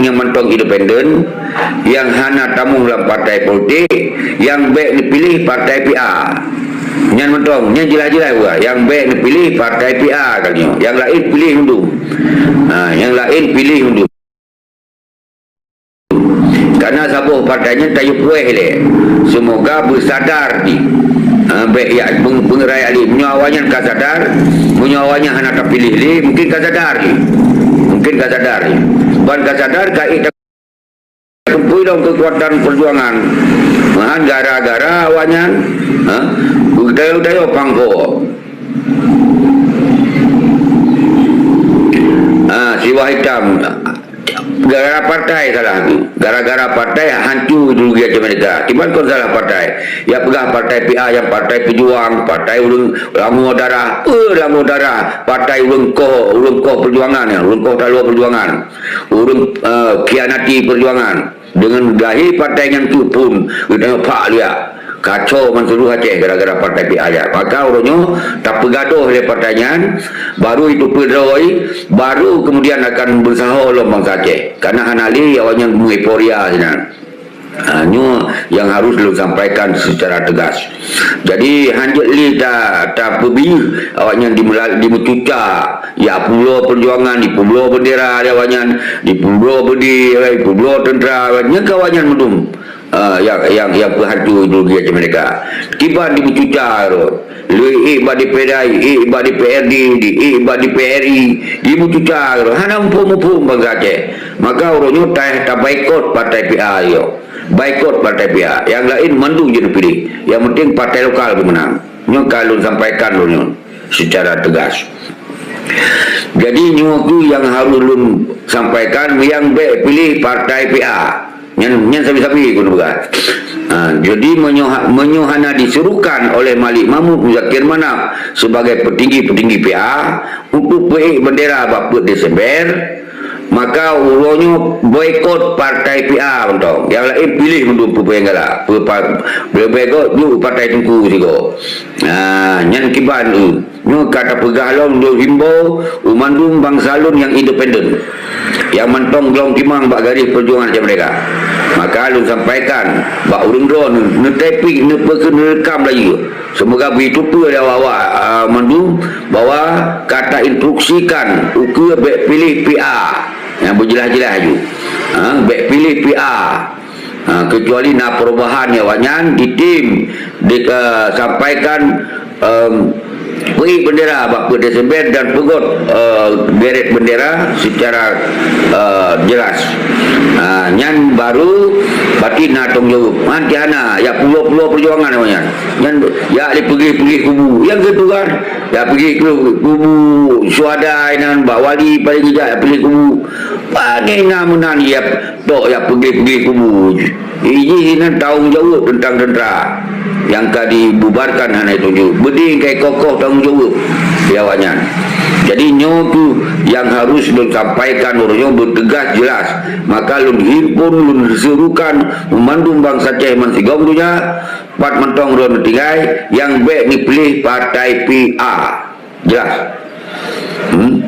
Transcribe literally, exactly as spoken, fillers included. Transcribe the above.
nyang mantong independen, nyang hana tamong lam partai politik, nyang bék neupiléh partai P A. Nyan mantong, nyan jeulaih-jeulaih buah, nyang bék neupiléh partai P A ka nyoe. Nyang laén piléh mandum. Ha, nyang laén piléh mandum. Karena saboh partai nyan tayue puéh lé. Semoga beusadar di. Ha, bék ya, peng-, pengerai ahli. Meunyoe awaknyan ka sadar, meunyoe awaknyan hana tapiléh lé, mungkin ka sadar di. Mungkin ka sadar di. Ban ka sadar, ka ék takumpôi lom keukuatan peujuangan. Malahan gara-gara awaknyan, ha, beutayue-tayue pangko. Ha, siwah itam. Gara-gara partai salah tu. Gara-gara partai hanco ideologi Aceh Merdeka. Kiban kon salah partai. Ya peugah partai P A, nyang partai pejuang, partai ureuëng langue darah. Eh, langue darah. Partai ureuëng koh, ureuëng koh peujuangan, ya. Ureuëng koh taluwa peujuangan. Ureuëng, eh, khianati peujuangan. Deungon lahé partai nyan tu pun geutanyoe phak liak. Kacau meuseuluruh Aceh gara-gara partai P A nyan. Maka uroe nyoe tapeugadoh lé partai nyan, baru itu peudroi, baru kemudian akan beusaho lom bansa Aceh. Karena hana lé awaknyan meueuforia sinan. Ha, nyoe nyang harus lôn sampaikan secara tegas. Jadi, hanjeuet lé ta-, tapeubiyeu awaknyan di meula-, di meucuca, ya, publoe peujuangan, dipeubloe bendera lé awaknyan, dipeubloe beudé, dipeubloe teuntra, nyan ka awaknyan mandum, eh, nyang, nyang, nyang peuhanco ideologi Aceh Merdeka. Kiban di meucuca rot. Lé ék bak D P R, ék bak D P R D, di ék bak D P R I, di meucuca rot. Hana muphom-muphom bansa Aceh. Maka uroe nyoe ta-, tabaikot partai P A nyoe. Baikot partai P A. Nyang laén mandum jeuet piléh. Nyang penting partai lokal geumeunang. Nyoe ka lôn sampaikan lôn nyoe secara tegas. Jadi nyoe kheueh nyang harôh lôn sampaikan, nyang bék piléh partai P A. Nyan, nyan sabe-sabe keuneuk peugah. Ha, jadi meunyoe ha-, meunyoe hana disuruhkan oleh Malik Mahmud Muzakir Manaf sebagai petinggi-petinggi P A untuk peuék bendera bak peuet Desember, maka uroe nyoe boikot partai P A mantong. Nyang laén piléh mandum peue-peue nyang galak. Peu-, pa-, boikot ju partai Teungku sigoe. Ha, nyan kiban, eh. Nyoe ka tapeugah lom lôn himbau u mandum bansa lôn nyang independen, nyang mantong glong timang bak garéh peujuangan Aceh Merdeka. Maka lôn sampaikan bak ureuëng droeneuh, neutaipi, neupeukeue, neurekam laju. Seumoga beuteupeue lé awak-awak, ah, mandum bahwa ka tainstruksikan ukeue bék piléh P A nyang beujeulaih-jeulaih laju. Ha, bék piléh P A. Ha, keucuali na perubahan nyan awaknyan ditem, di, eh, sampaikan, em, peuék bendera bak peuet Desember dan peugöt, eh, beret bendera secara, eh, jelas. Ha, nyan baru pasti na tanggung jaweueb. Hanti hana, ya publoe-publoe peujuangan awaknyan. Nyan ya dipeugléh-peugléh kubu. Nyang keu tuan, ya peugléh kubu syuhada nyan, bak wali paléng geujak ya peugléh kubu. Pane na meunan ya tok ya peugléh-peugléh kubu. Ijih inan tanggung jaweueb teuntang teuntra nyang ka dibubarkan hana jituju. Beudé kai kokoh tanggung jaweueb di awaknyan. Jadi nyoe kheueh nyang harôh lôn sampaikan uroe nyoe beutegas jelas. Maka lôn himpon, lôn seurukan mandum bansa Aceh bansigom donya, pat mantong droeneuh tinggai, nyang bék neupiléh partai P A. Jelas? Hmm?